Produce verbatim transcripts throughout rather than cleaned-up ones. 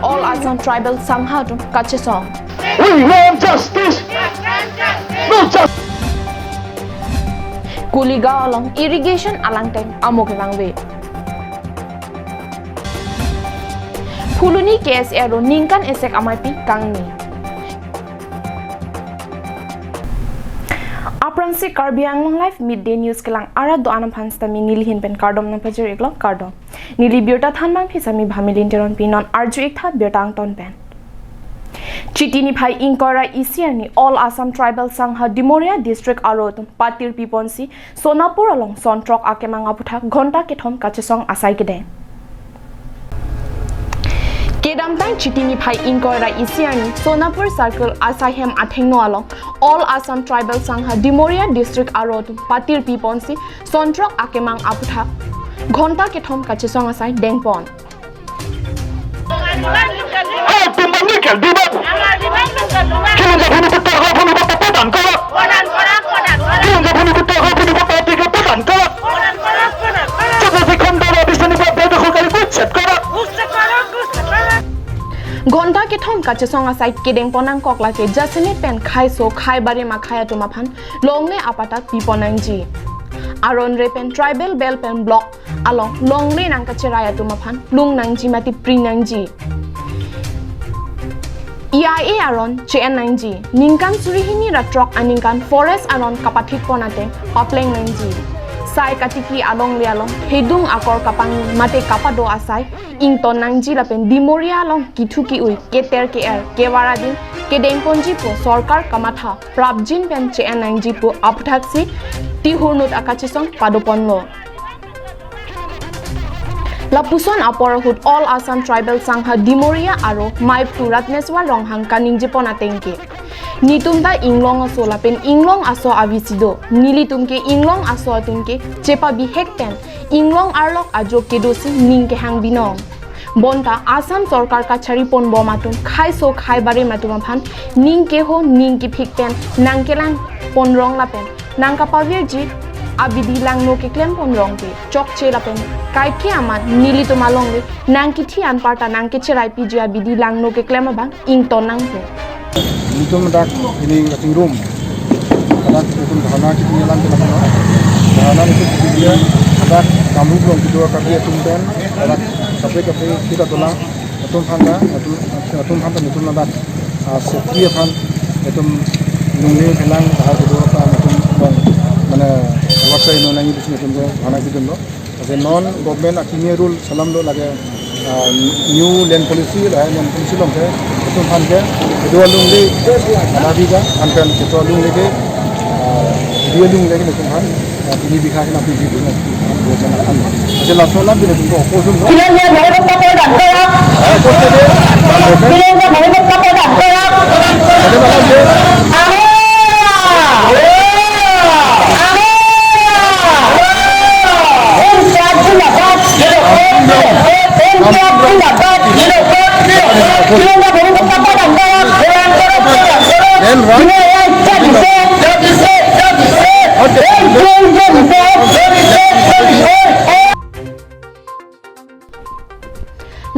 All Assam Tribal Sangha atum kachesong. We want justice. No justice. Kuligaon along irrigation alangteng amo kevangve. Phuloni K S A aro ningkan esek ameipi kangni. Aphrangsi Karbi Anglong Live Midday News kelang arat do-an aphan sitame nelihin pen kardom nangpajir-iklo, kardom. Neli birta thanbang phisami Bhamilin Teronpi, non arju-iktha birta angton pen. Chiti niphai ingkoi ra isi arni All Assam Tribal Sangha Dimoria District aro atum patir piponsi Sonapur along son throk akemang aputhak ghonta kethom kachesong asai kedeng. Kedamtang Chiti niphai ingkoi ra isi arni Sonapur Circle asaihem athengno along All Assam Tribal Sangha Dimoria District aro atum patir piponsi son throk akemang aputhak ghonta kethom kachesong asai dengpon. এই তিনটা নিকেল দিবেন। কিলিঞ্জা ভূমিপুত্র অগ্রভূমি পট্টা প্রদান করা। কিলিঞ্জা ভূমিপুত্র অগ্রভূমি পট্টা অধিকার প্রদান করা। চতুর্থ খণ্ড বিশ্বনিপা বেদখলকারী উচ্ছেদ করা। Ghonta kethom kachesong asai kedengpon nangkok lake jasemet pen khaiso khaibari makhai atum aphan longle apatta pipon nangji. Aron re pen tribal belt pen block along longle nangkacherai atum aphan plung nangji mati pring nangji. E I A aron che-en nangji. Ningkan suri hini ra throk aningkan forest aron kapathikpon ateng papleng nangji. Sai katiki alongle along hedung akor kapangni mate kapado asai ington nangji lapen Dimoria along kithu ki-ui, keter ke-er, kevar adin kedengponji pu sorkar kamatha prapjin pen che-en nangji pu aputhaksi tihurnut akachesong padoponlo. Lapuson apor ahut All Assam Tribal Sangha Dimoria aro Maiphu Ratneswar Ronghang kaningjepon ateng ke, netum ta inglong aso lapen inglong aso avisi do. Nelitum ke inglong aso atum ke chepabihek pen inglong arlok ajo kedosi ning kehang binong. Bonta Assam sorkar kachariponbom atum khaiso khaibarim atum aphan ning keho ning kephik pen nangkelangponrong lapen nangkapavirji abidi langno keklempon rong ke chokche lapen kaike amat nelitum alongle nangkithi anparta nangkecheraipiji abidi langno keklem abang ington nangpo. Nelitum dak ini waiting room. Dak nelitum dhana kipi alam ke lakono. Dhana nelitum kipi dia. Dak Kamrup along kedo Karbi atum pen. Dak kaprek kaprek kita dolang. Atum aphan ta, atum, atum aphan ta nelitum ladak, ah, safety aphan, nelitum nungni phelang, bahar kedo ta nelitum long, mane, awak sa ino nangi busi nelitum ke, mana gitu lo. Lake non government akimi rule salam lo lake, ah, new land policy, la land policy along ke, nelitum aphan ke, kedo along le, mana biga, ankan kedo along le ke, ah, kedo along le ke nelitum aphan, ah, tini bikha ke napi gitu na, dua jana kan. Aja langsung lah bila nelitum ke oppose lo. Bilang ya, mau ikut kapal dan tolak. Bilang ya, mau ikut kapal dan tolak. Ada malam dia. Amin.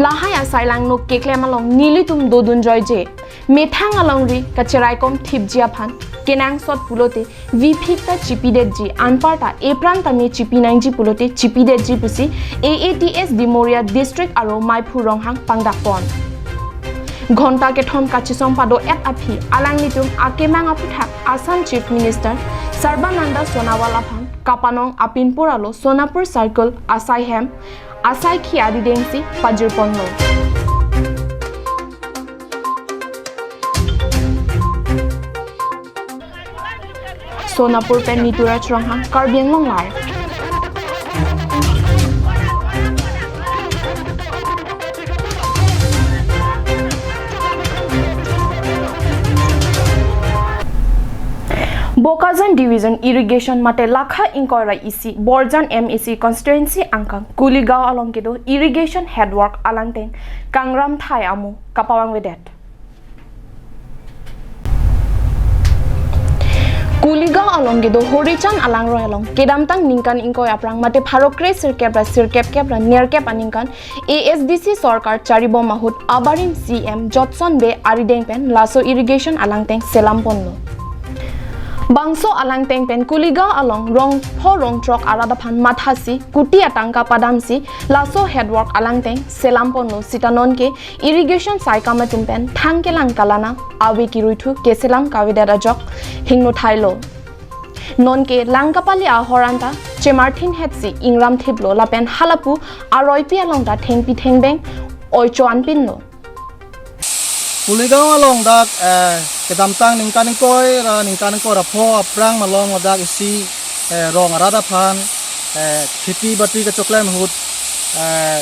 Lahai asai langno keklem along nelitum dodun joije. Methang alongri kacheraikom thipji aphan kenangsot pulote viphik ta chipidetji, anparta epran tame chipi nangji pulote chipidetji pusi A A T S Dimoria District aro Maiphu Ronghang pangdakpon. Ghonta kethom kachesong pado-et aphi alanglitum akemang aputhak Assam Chief Minister Sarbananda Sonowal aphan kapanong apinpur alo Sonapur Circle asaihem asaikhi aridengsi pajirponlo. Sonapur pen Nituraj Ronghang, Karbi Anglong Live. Bokajan Division Irrigation mate lakha ingkoi ra isi Borjan M A C constituency angkang Kuligaon along kedo irrigation headwork alangteng kangram thai amu kapavangvedet. Kuligaon along kedo Horichand alangroi along kedamtang ningkan ingkoi aphrang mate pharo kre sirkep ra sirkep kep ra nerkep aningkan A S D C sorkar charibom ahut abarim C M Jotson Bey arideng pen laso irrigation alangteng selam ponlo. Bangso alangteng pen Kuligaon along rong pho rong throk arat aphan mathasi kuti atangka padamsi laso headwork alangteng selam ponlo sita nonke irrigation saikam atum pen thang kelang kalana ave kiruithu keselam kavedet ajok hingno thailo. Nonke lang kapali ahor anta chemarthin hetsi ingram thiplo lapen halapu aroipi along ta thengpi thengbeng oicho anpinlo. Kuligaon along dak eh, kedamtang ningkan ingkoi ra ningkan ingkoi ra pho aphrang malom ladak isi eh, rong arat aphan eh, kheti bati kachoklem ahut eh,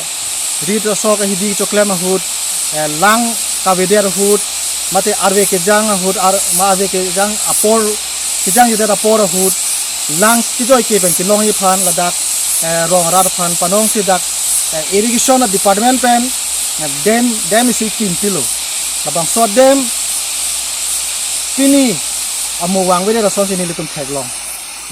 rit rasok ahidi choklem ahut eh, lang kavedet ahut mate arve kejang ahut ar, ma arve kejang apor kejang judet apor ahut lang kejoi ke pen kelongji aphan ladak eh, rong arat aphan panongsi dak eh, irrigation department pen eh, dam dam isi kimpilo. Labangso dam pini amo vangvedet asonsi nelitum theklong.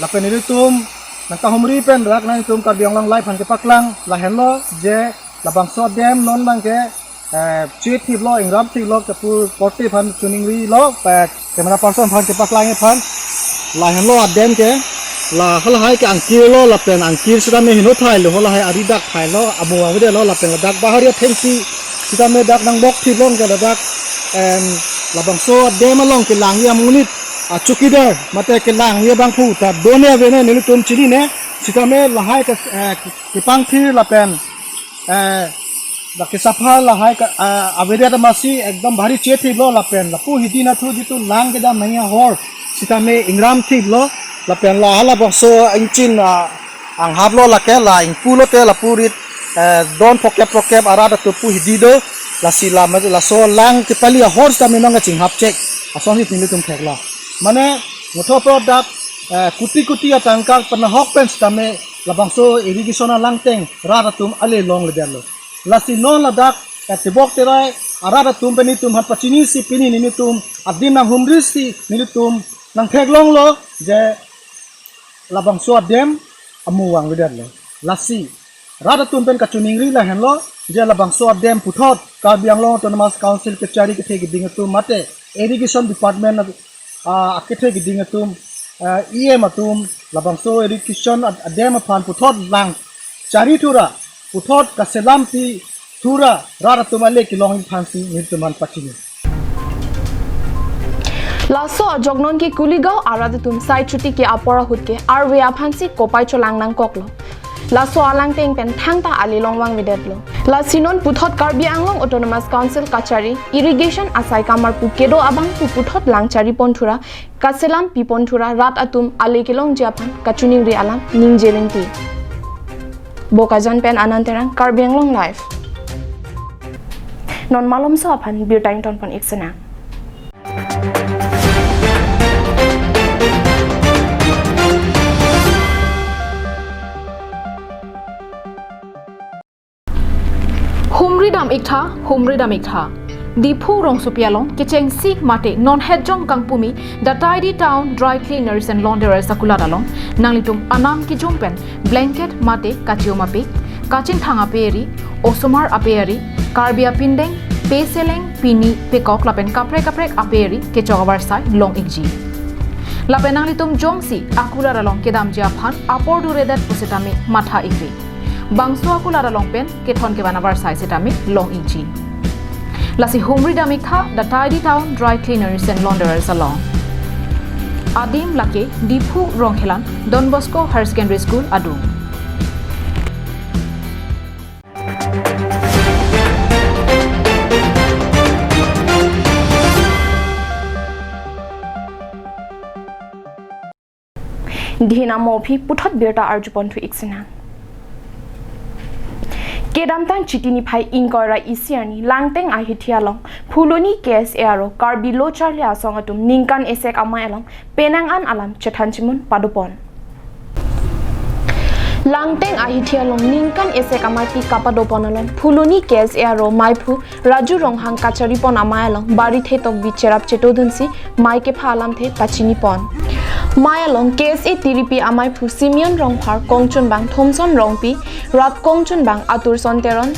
Lapen nelitum nangkahumri pen rak nangtum Karbi Anglong Live aphan kepaklang lahenlo je labangso dam non abangke eh, chethiplo ingram thiplo kepu korte aphan chuningrilo eh, camera person aphan kepaklang aphan lahenlo adem ke la halahai ke angkirlo lapen angkir sitame hingno thailo halahai ari dak thailo amo vangvedetlo lapen ladak bahari athengpi sitame dak nangbok thiplo ke ladak em, labangso dam along kelangji amonit a chowkidar mate kelangji abangphu ta done avene nelitum chinine sitame lahai ke eh, kepangthir lapen eh, dak kesapha lahai ka eh, avedet amatsi ekdom bahari chethiplo lapen lapu hidi nathu jitu lang kedam nangji ahor sitame ingram thiplo lapen la halabangso ingchin ah, anghaplo lake la ingpulote lapu rit eh, don phokep phokep arat atum pu hidi do lasi la laso lang kepali ahor sitame nong kachinghap chek asonsi nelitum theklo. Mane mutho pro dak eh, kuti kuti atangka panahok pen sitame labangso irrigation alangteng rat atum ale longledetlo. Lasi non ladak eh, tebok terai arat atum pen nelitum aphan pachinisi pini nelitum adim nanghumrisi nelitum nangtheklonglo je labangso adem amo vangvedetlo. Lasi rat atum pen kachiningri lahenlo je labangso adem puthot Karbi Anglong Autonomous Council kechari kethe keding atum mate irrigation department ah, akethe keding atum ah, E M atum labangso irrigation ad- adem aphan puthot lang chari thura puthot kaselam pi thura rat atum ale kelongji aphansi nelitum aphan pachini. Laso ajok nonke Kuligaon arat atum sai chuti ke apor ahut ke arve aphansi kopai cholang nangkoklo. Laso alangteng pen thangta ale long vangvedetlo. Lasi non puthot Karbi Anglong Autonomous Council kachari irrigation asai kamar pu kedo abangphu puthot lang chari pon thura kaselam pi pon thura rat atum ale kelongji aphan kachiningri alam ningje rinti. Bokajan pen Anand Terang, Karbi Anglong Live. Non malomso aphan birta ington pon ik sena. Humri dam iktha, humri dam iktha. Diphu rongsopi along kechengsi mate non hetjong kangpumi The Tidy Town Dry Cleaners and Launderers akulat along nanglitum anam kijum pen blanket mate kachiom ape, kachingthang ape eri, osomar ape eri, Karbi apindeng, peseleng, pini, pekok lapen kaprek kaprek ape eri kechok avarsai long ikji. Lapen nanglitum jongsi akulat along kedamji aphan apor duredet pusitame matha ikri. Bangso akulat along pen kethon kevan avarsai sitame long ikji. Lasi humri dam iktha The Tidy Town Dry Cleaners and Launderers along. Adim lake Diphu Rongkhelan Don Bosco Higher Secondary School adung. Dihina mo aphi puthot birta arju pon thu ik sena. Kedamtang Chiti niphai ingkoi ra isi arni Langteng ahithi along Phuloni K S A aro Karbi Lo Charli Asong atum ningkan esek amei along penang an alam chethan chimun padopon. Langteng ahithi along ningkan esek amei pi kapadopon along Phuloni K S A aro meiphu Raju Ronghang kachari pon amei along Barithe Tokbi cherap chetodunsi mei kepha alamthe pachini pon. Amei along K S A tiripi ameiphu Simeon Rongphar, kongchunbang Thomson Rongpi, rap kongchunbang Aturson Teron,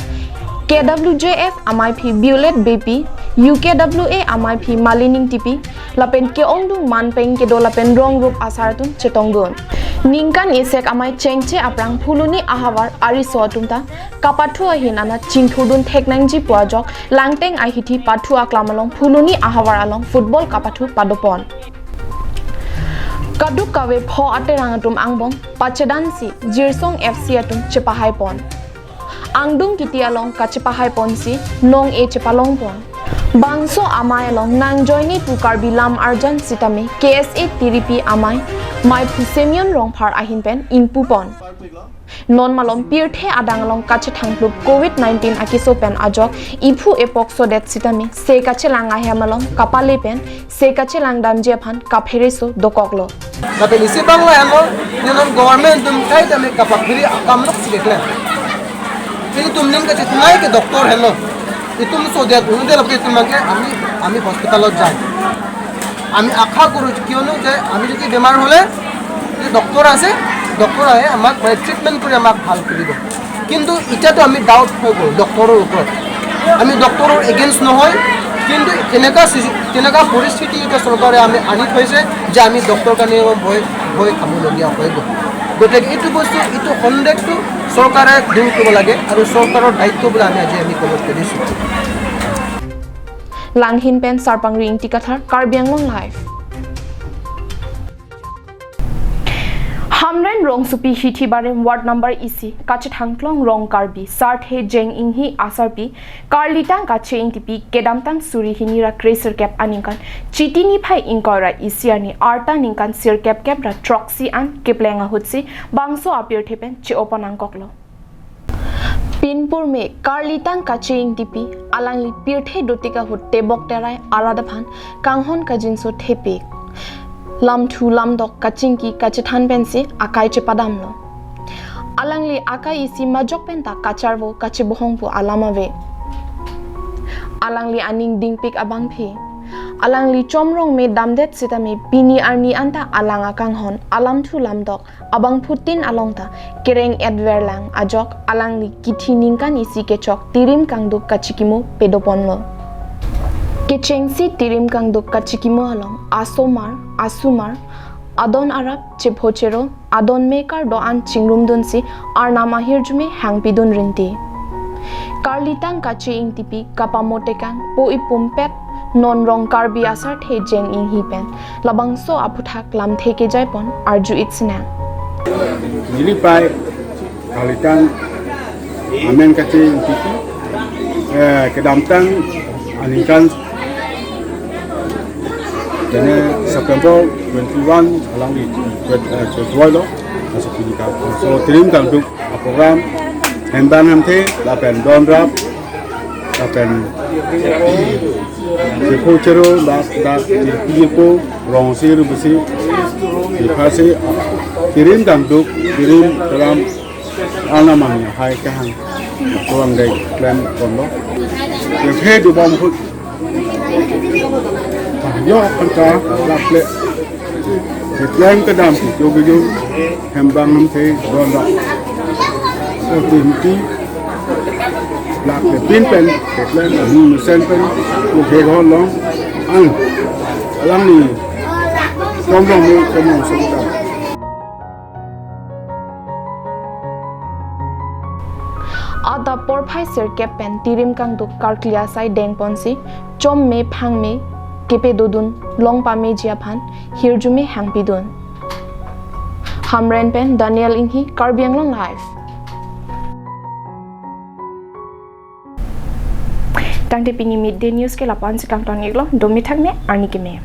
K W J F ameiphi Violet Beypi, U K W A ameiphi Malini Ingtipi, lapen ke-ongdung manpeng kedo lapen rong rup asar atum chetongdun. Ningkan isek amei chengche aphrang Phuloni ahavar ariso atum ta kapathu ahin anat chingthurdun theknangji pu ajok Langteng ahithi pathu aklam along Phuloni ahavar along football kapathu padopon. Kaduk kave pho aterang atum angbong pachedansi Jirsong F C atum chepahaipon. Angdung kiti along kachepahaiponsi nong-e chepalongpon. Bangso amei along nangjoine pu Karbi lam arjan sitame K S A tiripi amei, meiphu Simeon Rongphar ahin pen ingpupon. Non malom pirthe adang along kachethangplup covid nineteen akeso pen ajok iphu epok sodet sitame se kachelang ahem along kapale pen se kachelang damji aphan kaphereso dokoklo. Lapen isi bangla helo, nenon government atum kaitame kapapiri akam lok si keklem. Ilitum ning kachethanai ke doctor helo. Itum sodet, unde lapen itum mangke ami, ami hospital-ot jai. আমি আশা কৰোঁ যে কিয়নো যে আমি যদি বেমাৰ হ'লে যে ডক্টৰ আছে, ডক্টৰ আহে আমাক মানে ট্ৰিটমেণ্ট কৰি আমাক ভাল কৰি দিব। কিন্তু এতিয়াতো আমি ডাউট হৈ গ'ল ডক্টৰৰ ওপৰত। আমি ডক্টৰৰ এগেইনষ্ট নহয়, কিন্তু তেনেকুৱা চিচু-, তেনেকুৱা পৰিস্থিতি এতিয়া চৰকাৰে আমি আনি থৈছে যে আমি ডক্টৰ কাৰণে ভয়, ভয় খাবলগীয়া হৈ গ'ল। গতিকে এইটো বস্তু, এইটো সন্দেহটো চৰকাৰে দূৰ কৰিব লাগে আৰু চৰকাৰৰ দায়িত্ব বুলি আমি আজি আমি ক'ব খুজিছোঁ। Langhin pen Sarpangri Ingti Kathar, Karbi Anglong Live. Hamren rongsopi Hithi Barim ward number isi Kachethangklong Rong Karbi Sarthe Jeng Inghi asarpi Karlitang Kache Ingtipi kedamtang suri hini ra kre sirkep aningkan Chiti niphai ingkoi ra isi arni arta ningkan sirkep kep ra throksi an kepleng ahutsi bangso apirthe pen che-opon nangkoklo. Pinpur me Karlitang Kache Ingtipi alangli pirthe dotik ahut tebok terai arat aphan kanghon kajinso thepik. Lamthu lamdok kachingki kachethan pensi akai chepadamlo. Alangli akai isi majok penta kacharvo kachebohong pu alam ave. Alangli aning dingpik abangphi. Alangli chomrong me damdet sitame pini arni anta alang akanghon alamthu lamdok abangphutin along ta kereng-et verlang ajok alangli kithi ningkan isi kechok Tirim Kangduk kachikimo pedoponlo. Kechengsi Tirim Kangduk kachikimo along asomar, asumar, adon arap, chepho chero, adon mekar do-an chingrumdunsi arnam ahirjume hangpidun rinti. Karlitang Kache Ingtipi kapamotekang po ipumpet non Rong Karbi asarthe Jeng Inghi pen labangso aphuthak lamthe kejaipon arju-ik sinang. Neli pai Karlitang amen Kache Ingtipi, eh, kedamtang aningkan, jane September twenty-one alangli, eh, chotvoilo, masuk pendidikan. So, Tirim Kangduk program, hembang hamthe, lapen don rap, lapen chepho chero, dak, dak, chepho, rongsi, rubesi, chepasi, Tirim Kangduk, Tirim Karam, arnam anghai kehang, kurang dai klem kondo. Chephe dubom hut. Yo, angka, laple. Keklem kedam si, yo, yo, hembang hamthe, don rap. So, timti, laple pin pen, keklem, ni mesen pen, yo, ke ho long, ang, alangli, kom long me, kom long so kedam. Adap porphai sirkep pen Tirim Kangduk karkli asai dengponsi, chom me phang me kepedodun long pameji aphan hirjume hangpidun. Hamren pen Daniel Inghi, Karbi Anglong Live. Tangte pini Midday News ke lapu-an si kangton-iklo, dome thakme, arni keme.